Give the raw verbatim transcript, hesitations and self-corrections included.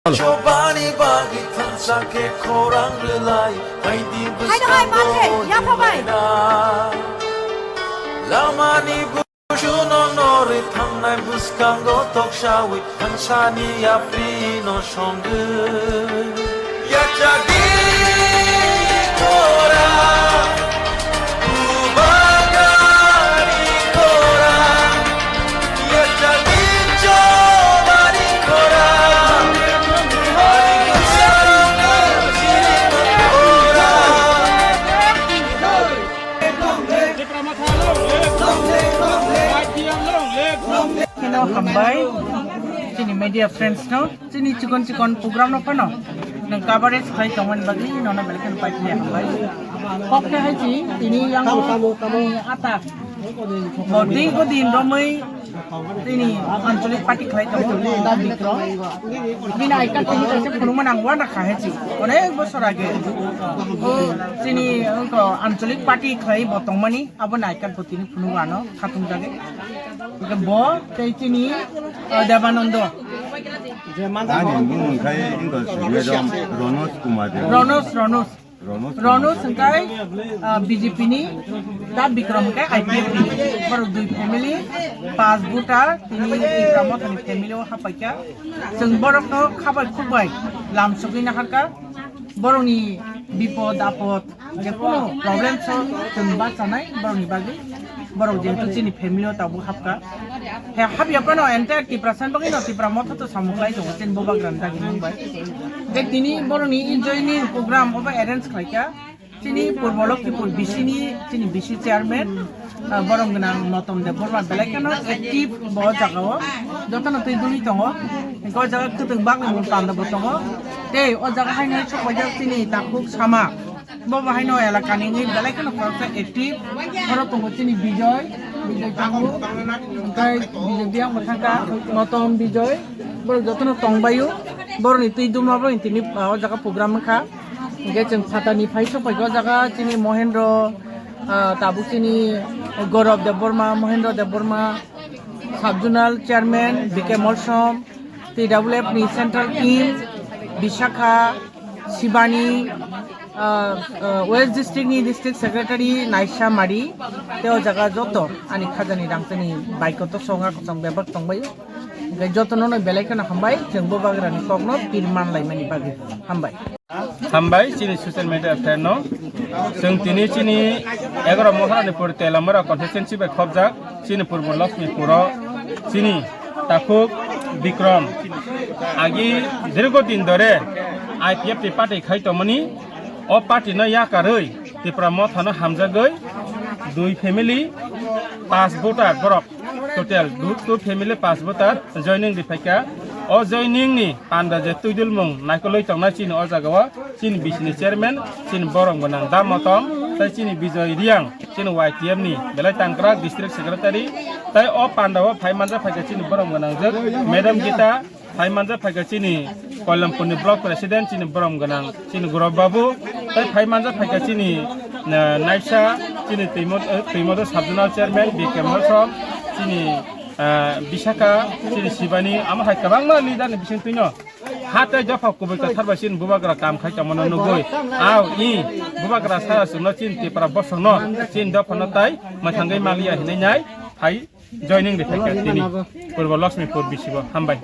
Chobani bagwi thansa khe khorang rwlai, hai di hai, bwskango hai, mate, yapha bai. Lamani busuno norwi thangnai bwskango toksawi thangsani yaprino songwi. Yachagwi khorang, bubagani khorang. Hino hambai chini media friends no, chini chikon chikon program no phano nang coverage khai tongmani bagwi nono belai kheno paithakni hambai. Kok khe hai chi tini yang ani ata. Bo ding ko din romwi tini ancholik party khlai tongo, Da Bikrom. Bini I card tini kaisa phunukma nang uana kha hai chi. Onek bosor age. O chini wngkha ancholik party khlai bo tongmani, abo ni I card bo tini phunuk ano khatung jagwi. Hingkhe bo tei chini, uh, Debanando. Ani bumung khai wngkha Sumedom Ronos Kumar Debbarma. Ronos, Ronos. Ronos Ronos hwnkhe, ah, B J P ni, Da Bikrom hwnkhe I P F ni. Borok dui family, pas voter, tini Tipra Mothani family o hapaikha. Chwng borokno khabai khukbai lam sogwi naharkha. Borokni bipod apod, jekunu problems o chwng bachanai borokni bagwi. Borok jehetu chini family o tabuk hapkha. He hapya phano entire Tiprasa ni bagwi no Tipra Motha to samung khlai tongo chini bubagrani dagimung bai. Tei tini borokni joining program obo arrange khlaikha. Chini Purbo Lokhipur B C ni chini B C chairman, ah, borom gwnang Motom Debbarma belai kheno active bo jagao. Jotono twi duli tongo. Hingke o jaga kwtwng bagwi panda bo tongo. Tei o jaga haino sok paijak chini takhuk sama. Bo bo haino elakani wngwi belai kheno khoroksa active. Oro tongo chini Bijoy, Bijoy tongo. Hingke Bijoy biyang bo thangkha, Motom Bijoy. Borok jotono tongbaio. Borokni twi dumlabo tini, ah, o jaga program wngkha. Hingke chwng phatani phai sok paikha o jaga chini Mohendro, ah, tabuk chini Gaurav Debbarma, Mohendro Debbarma, Sub Zonal Chairman B K Molsom, T W F ni Central Team, Bisakha, Sibani, ah, ah, West District ni District Secretary Naisa Mari, tei o jaga joto ani khajani rangchani baikoto songa kosong bebak tongbaio. Hingke jotono no belai kheno hambai, chwng bubagrani kokno pir manlaimani bagwi. Hambai. Hambai, chini social media affair no. Chwng tini chini egaroh Moharani pori Teilamura constituency bai khopjak, chini Purbo Lakshmipuro, chini takhuk Bikrom. Agi dirgo din dore I P F ni party khai tongmani, o party no yakarwi Tipra Mothano hamjagwi dui family, pas voter borok. Total du, two family pas voter joining riphaikha. O joining ni panda je twidulmung naikolwi tongnai chini o jagao chini B C ni chairman, chini borom gwnang Da Motom, tei chini Bijoy Reang, chini Y T F ni belai tangkrak district secretary, tei o panda o phai manja phaikha chini borom gwnang je Madam Gita, phai manja phaikha chini Koilampurni block president chini borom gwnang chini Gaurav Babu, tei phai manja phaikha chini, eh, Naisa, chini Twimo-, eh, Twimodo sub zonal chairman B K Molsom, chini, eh, Bisakha, chini Sibani, amo hai kwbangma leader ni bising twino ha tei dopha kubui kwthar bai chini bubagra kam khai tongmano nugwi. Au i bubagra sara chwngno chini Tipra bosongno chini dophano tai mwthangwi maliya hinwi nai hai. Joining de thakya tini Purbo Lakshmipur B C o. Hambai.